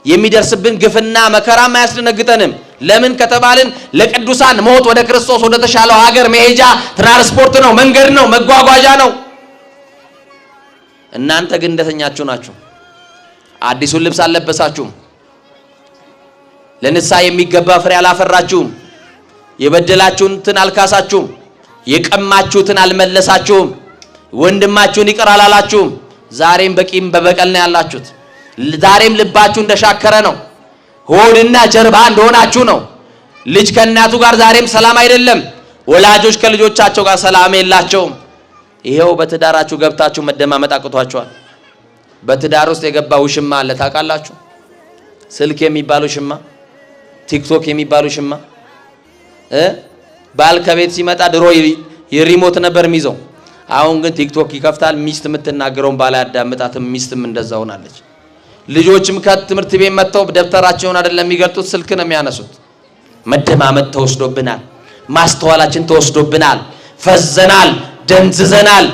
የሚደርስብን ግፍና መከራም አያስደነግጠንም። ለምን ከተባልን ለቅዱሳን ሞት ወደ ክርስቶስ ወደ ተሻለው ሀገር መሄጃ ትራንስፖርት ነው፣ መንገድ ነው፣ መጓጓዣ ነው። እናንተ ግን እንደተኛችሁ ናችሁ። አዲሱን ልብስ አልለበሳችሁም። ለንስሐ የሚገባ ፍሬ አላፈራችሁም። የበደላችሁትን አልካሳችሁም። የቀማችሁትን አልመለሳችሁም። ወንድማችሁን ይቅር አላላችሁም። ዛሬም በቂም በበቀል ነው ያላችሁት። ዛሬም ልባችሁ እንደሻከረ ነው። ሆድና ጀርባ እንደሆናችሁ ነው። ልጅ ከእናቱ ጋር ዛሬም ሰላም አይደለም። ወላጆች ከልጆቻቸው ጋር ሰላም የላቸውም። ይሄው በትዳራችሁ ገብታችሁ መደማመጥ አቅቷችኋል። በትዳር ውስጥ የገባ ውሽማ አለ ታውቃላችሁ? ስልክ የሚባል ውሽማ፣ ቲክቶክ የሚባል ውሽማ እ ባል ከቤት ሲመጣ ድሮ የ remote ነበር የሚይዘው። አሁን ግን ቲክቶክ ይከፍታል። ሚስት የምትናገረውን ባል አያዳምጣትም። ሚስትም እንደዛ ሆናለች። ልጆችም ከትምህርት ቤት መጥተው ደብተራቸውን አይደለም የሚገልጡት፣ ስልክ ነው የሚያነሱት። መደማመጥ ተወስዶብናል። ማስተዋላችን ተወስዶብናል። ፈዘናል፣ ደንዝዘናል።